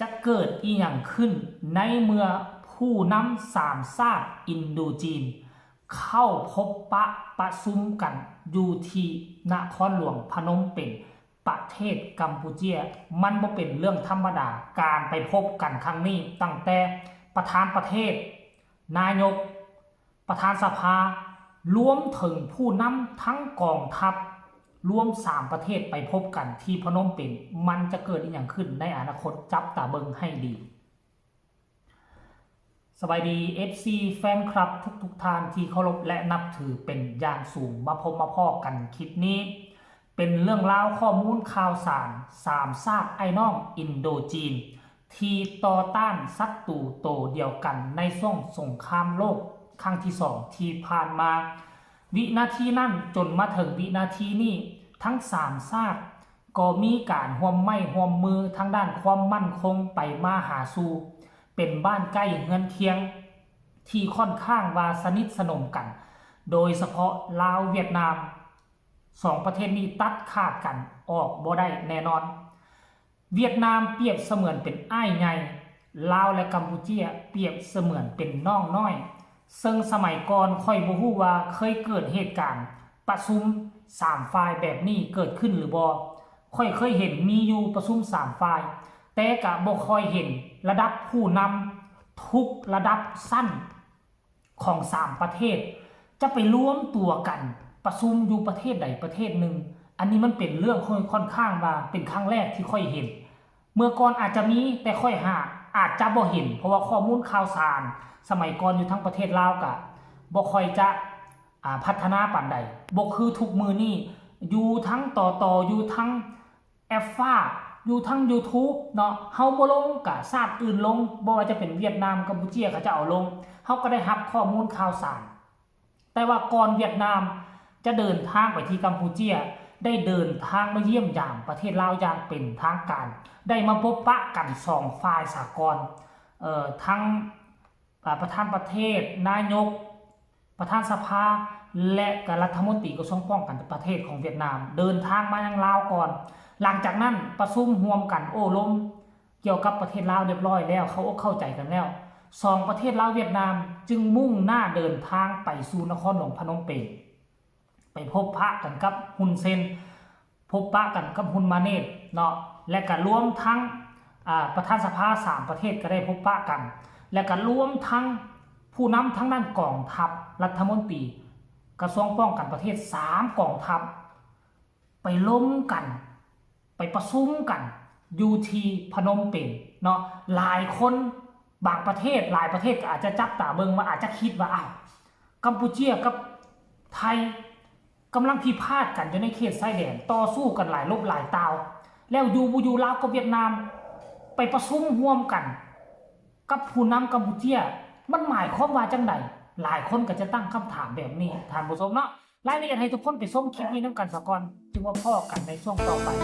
ຈະເກີດອີ່ຫຍັງຂຶ້ນໃນເມື່ອຜູ້ນຳສາມຊາດອິນໂດຈີນເຂົ້າພົບປະປະຊຸມກັນຢູ່ທີ່ນະຄອນຫຼວງພະນົມເປັນ ປະເທດກຳປູເຈຍ? ມັນບໍ່ເປັນເລື່ອງທຳມະດາ ການໄປພົບກັນຄັ້ງນີ້ ຕັ້ງແຕ່ປະທານປະເທດ, ນາຍົກ, ປະທານສະພາ ລວມເຖິງຜູ້ນຳທັງກອງທັບ ລວມສາມປະເທດໄປພົບກັນທີ່ພະນົມເປັນ ມັນຈະເກີດອີ່ຫຍັງຂຶ້ນໃນອະນາຄົດ? ຈັບຕາເບິ່ງໃຫ້ດີ. ສະບາຍດີ ເອັຟຊີ ແຟນຄລັບທຸກໆທ່ານທີ່ເຄົາລົບ ແລະ ນັບຖືເປັນຢ່າງສູງ. ມາພົບມາພໍ້ກັນຄລິບນີ້ ເປັນເລື່ອງລາວຂໍ້ມູນຂ່າວສານ ສາມຊາດອ້າຍນ້ອງອິນໂດຈີນ ທີ່ຕໍ່ຕ້ານສັດຕູໂຕດຽວກັນໃນຊ່ວງສົງຄາມໂລກຄັ້ງທີສອງທີ່ຜ່ານມາ. ວິນາທີນັ້ນຈົນມາເຖິງວິນາທີນີ້ ທັງສາມຊາດກໍມີການຮ່ວມໄມ້ຮ່ວມມືທາງດ້ານຄວາມໝັ້ນຄົງໄປມາຫາສູ່ ເປັນບ້ານໃກ້ເຮືອນຄຽງທີ່ຂ້ອນຂ້າງວ່າສະໜິດສະໜົມກັນ, ໂດຍສະເພາະລາວຫວຽດນາມ ສອງປະເທດນີ້ຕັດຂາດກັນອອກບໍ່ໄດ້ແນ່ນອນ. ຫວຽດນາມປຽບສະເໝືອນເປັນອ້າຍໃຫຍ່, ລາວ ແລະ ກຳປູເຈຍປຽບສະເໝືອນເປັນນ້ອງນ້ອຍ, ເຊິ່ງສະໄໝກ່ອນຂ້ອຍບໍ່ຮູ້ວ່າເຄີຍເກີດເຫດການປະຊຸມສາມຝ່າຍແບບນີ້ເກີດຂຶ້ນຫຼືບໍ່. ຂ້ອຍເຄີຍເຫັນມີຢູ່ປະຊຸມສາມຝ່າຍ, ແຕ່ກະບໍ່ຄ່ອຍເຫັນລະດັບຜູ້ນຳທຸກລະດັບຊັ້ນ ຂອງສາມປະເທດຈະໄປລວມຕົວກັນປະຊຸມຢູ່ປະເທດໃດປະເທດໜຶ່ງ. ອັນນີ້ມັນເປັນເລື່ອງທີ່ຂ້ອນຂ້າງວ່າເປັນຄັ້ງແລກທີ່ຂ້ອຍເຫັນ. ເມື່ອກ່ອນອາດຈະມີ, ແຕ່ຂ້ອຍຫາ ອາດຈະບໍ່ເຫັນ, ເພາະວ່າຂໍ້ມູນຂ່າວສານສະໄໝກ່ອນຢູ່ທາງປະເທດລາວກະບໍ່ຄ່ອຍຈະ ອາ ພັດທະນາປານໃດ. ບໍ່ຄືທຸກມື້ນີ້ ຢູ່ທັງ ຕຕ ຢູ່ທັງ ແອັບຟ້າ ຢູ່ທັງຢູທູບເນາະ, ເຮົາບໍ່ລົງກະຊາດອື່ນລົງ, ບໍ່ວ່າຈະເປັນຫວຽດນາມ, ກຳປູເຈຍ ເຂົາເຈົ້າເອົາລົງ, ເຮົາກໍໄດ້ຮັບຂໍ້ມູນຂ່າວສານ. ແຕ່ວ່າກ່ອນຫວຽດນາມຈະເດີນທາງໄປທີ່ກຳປູເຈຍ ໄດ້ເດີນທາງມາຢ້ຽມຢາມປະເທດລາວຢ່າງເປັນທາງການ, ໄດ້ມາພົບປະກັນສອງຝ່າຍສາກອນ, ເອີ ທັງ ອາ ປະທານປະເທດ, ນາຍົກ, ປະທານສະພາ ແລະ ກະລັດຖະມົນຕີກະຊວງປ້ອງກັນປະເທດຂອງຫວຽດນາມ ເດີນທາງມາຍັງລາວກ່ອນ. ຫຼັງຈາກນັ້ນປະຊຸມຮ່ວມກັນໂອ້ລົມກ່ຽວກັບປະເທດລາວຮຽບຮ້ອຍແລ້ວ, ເຂົ້າອົກເຂົ້າໃຈກັນແລ້ວ, ສອງປະເທດລາວຫວຽດນາມຈຶ່ງມຸ່ງໜ້າເດີນທາງໄປສູ່ນະຄອນຫຼວງພະນົມເປັນ. ໄປພົບປະກັນກັບຮຸນເຊັນ, ພົບປະກັນກັບຮຸນມາເນດເນາະ ແລະກະລວມທັງ ອາ ປະທານສະພາສາມປະເທດກໍໄດ້ພົບປະກັນ ແລະກະລວມທັງຜູ້ນຳທາງດ້ານກອງທັບ, ລັດຖະມົນຕີກະຊວງປ້ອງກັນປະເທດສາມກອງທັບ ໄປລົມກັນ ໄປປະຊຸມກັນຢູ່ທີ່ພະນົມເປັນເນາະ. ຫຼາຍຄົນ ບາງປະເທດ ຫຼາຍປະເທດກໍອາດຈະຈັບຕາເບິ່ງວ່າ ອາດຈະຄິດວ່າ ອ້າວ ກຳປູເຈຍກັບໄທກຳລັງພິພາດກັນຢູ່ໃນເຂດຊາຍແດນ, ຕໍ່ສູ້ກັນຫຼາຍລົບຫຼາຍຕ່າວ, ແລ້ວຢູ່ບໍ່ຢູ່ລາວກັບຫວຽດນາມໄປປະຊຸມຮ່ວມກັນກັບຜູ້ນຳກຳປູເຈຍ, ມັນໝາຍຄວາມວ່າຈັ່ງໃດ? ຫຼາຍຄົນກໍຈະຕັ້ງຄຳຖາມແບບນີ້ ທ່ານຜູ້ຊົມເນາະ. ລາຍລະອຽດໃຫ້ທຸກຄົນໄປຊົມຄລິບນີ້ນຳກັນສາກ່ອນ, ຈຶ່ງມາພໍ້ກັນໃນຊ່ວງຕໍ່ໄປ. ສ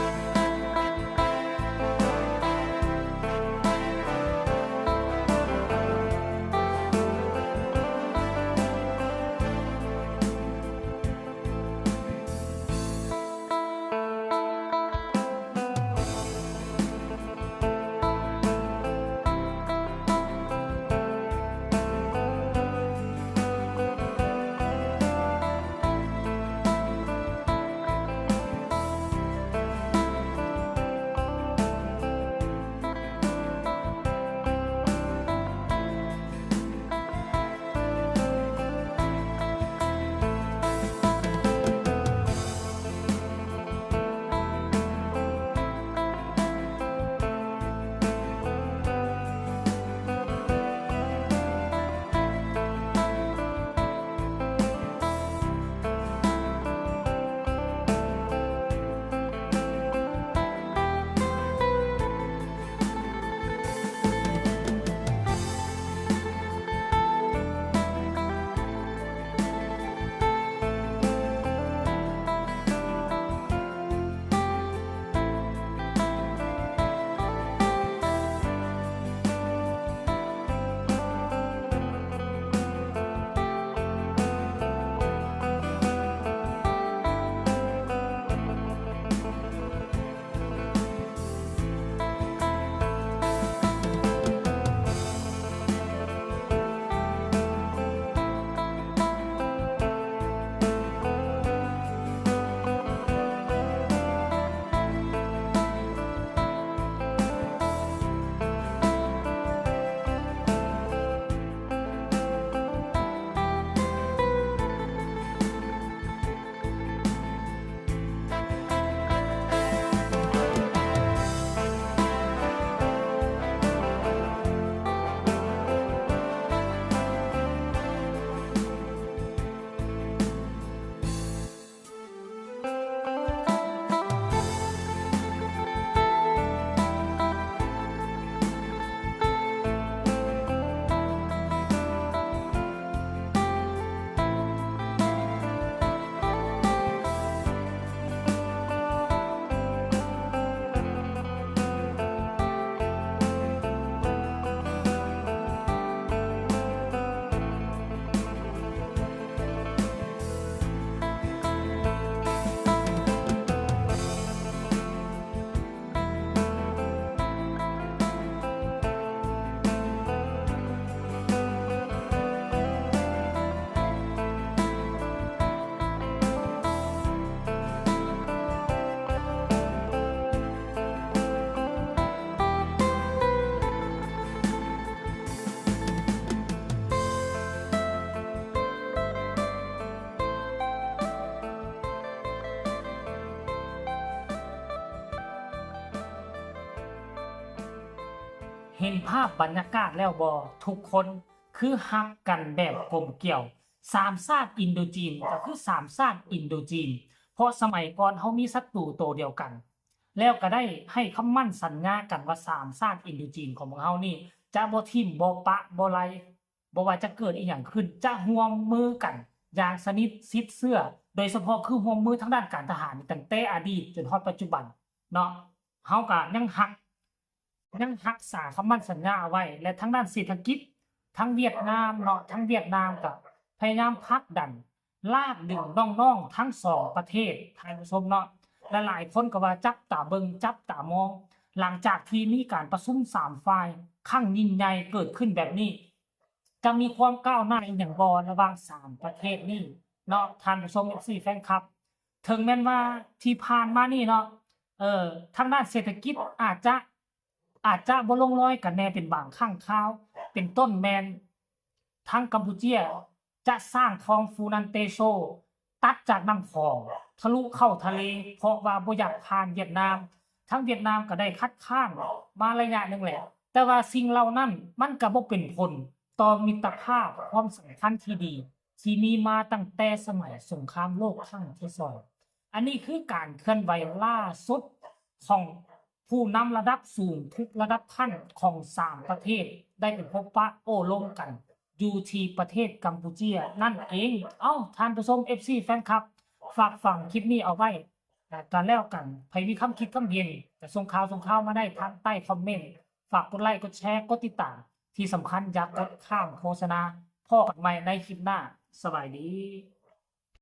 ເຫັນພາບບັນຍາກາດແລ້ວບໍ່? ທຸກຄົນຄືຮັກກັນແບບກົມກຽວ. ສາມຊາດອິນໂດຈີນກໍຄືສາມຊາດອິນໂດຈີນ, ເພາະສະໄໝກ່ອນເຮົາມີສັດຕູໂຕດຽວກັນ, ແລ້ວກໍໄດ້ໃຫ້ຄຳໝັ້ນສັນຍາກັນວ່າສາມຊາດອິນໂດຈີນຂອງພວກເຮົານີ້ຈະບໍ່ຖິ້ມ ບໍ່ປະ ບໍ່ໄລ, ບໍ່ວ່າຈະເກີດອີ່ຫຍັງຂຶ້ນ ຈະຮ່ວມມືກັນຢ່າງສະໜິດຊິດເຊື່ອ, ໂດຍສະເພາະຄືຮ່ວມມືທາງດ້ານການທະຫານນີ້ ຕັ້ງແຕ່ອະດີດຈົນຮອດປັດຈຸບັນເນາະ. ເຮົາກໍຍັງຮັກ ຍັງຮັກສາຄຳໝັ້ນສັນຍາເອົາໄວ້ ແລະ ທາງດ້ານເສດຖະກິດ ທັງຫວຽດນາມເນາະ ທັງຫວຽດນາມກໍພະຍາຍາມຜັກດັນ ລາກດຶງນ້ອງໆທັງສອງປະເທດ ທ່ານຜູ້ຊົມເນາະ. ຫຼາຍໆຄົນກໍວ່າຈັບຕາເບິ່ງ ຈັບຕາມອງ ຫຼັງຈາກທີ່ມີການປະຊຸມສາມຝ່າຍຄັ້ງຍິ່ງໃຫຍ່ເກີດຂຶ້ນແບບນີ້ ຈະມີຄວາມກ້າວໜ້າອີ່ຫຍັງບໍ່ລະຫວ່າງສາມປະເທດນີ້ເນາະ ທ່ານຜູ້ຊົມ ເອັຟຊີ ແຟນຄລັບ? ເຖິງແມ່ນວ່າທີ່ຜ່ານມານີ້ເນາະ ເອີ ທາງດ້ານເສດຖະກິດອາດຈະ ອາດຈະບໍ່ລົງລອຍກັນແດ່ເປັນບາງຄັ້ງຄາວ, ເປັນຕົ້ນແມ່ນທາງກຳປູເຈຍຈະສ້າງຄອງຟູນັນເຕໂຊ ຕັດຈາກນ້ຳຂອງທະລຸເຂົ້າທະເລ ເພາະວ່າບໍ່ຢາກຜ່ານຫວຽດນາມ. ທາງຫວຽດນາມກໍໄດ້ຄັດຄ້ານມາໄລຍະໜຶ່ງແຫຼະ, ແຕ່ວ່າສິ່ງເຫຼົ່ານັ້ນມັນກໍບໍ່ເປັນຜົນຕໍ່ມິດຕະພາບຄວາມສຳພັນທີ່ດີທີ່ມີມາຕັ້ງແຕ່ສະໄໝສົງຄາມໂລກຄັ້ງທີສອງ. ອັນນີ້ຄືການເຄື່ອນໄຫວລ່າສຸດຂອງຜູ້ນຳລະດັບສູງທຸກລະດັບຂັ້ນຂອງສາມປະເທດ ໄດ້ໄປພົບປະໂອ້ລົມກັນຢູ່ທີ່ປະເທດກຳປູເຈຍນັ້ນເອງ. ເອົ້າ ທ່ານຜູ້ຊົມ ເອັຟຊີ ແຟນຄລັບ ຝາກຝັງຄລິບນີ້ເອົາໄວ້ ກະແລ້ວກັນ. ໃຜມີຄຳຄິດຄຳເຫັນກະສົ່ງຂ່າວ ສົ່ງຂ່າວມາໄດ້ທາງໃຕ້ຄອມເມັນ. ຝາກກົດໄລ ກົດແຊ ກົດຕິດຕາມ. ທີ່ສຳຄັນຢ່າກົດຂ້າມໂຄສະນາ. ພໍ້ກັນໃໝ່ໃນຄລິບໜ້າ. ສະບາຍດີ.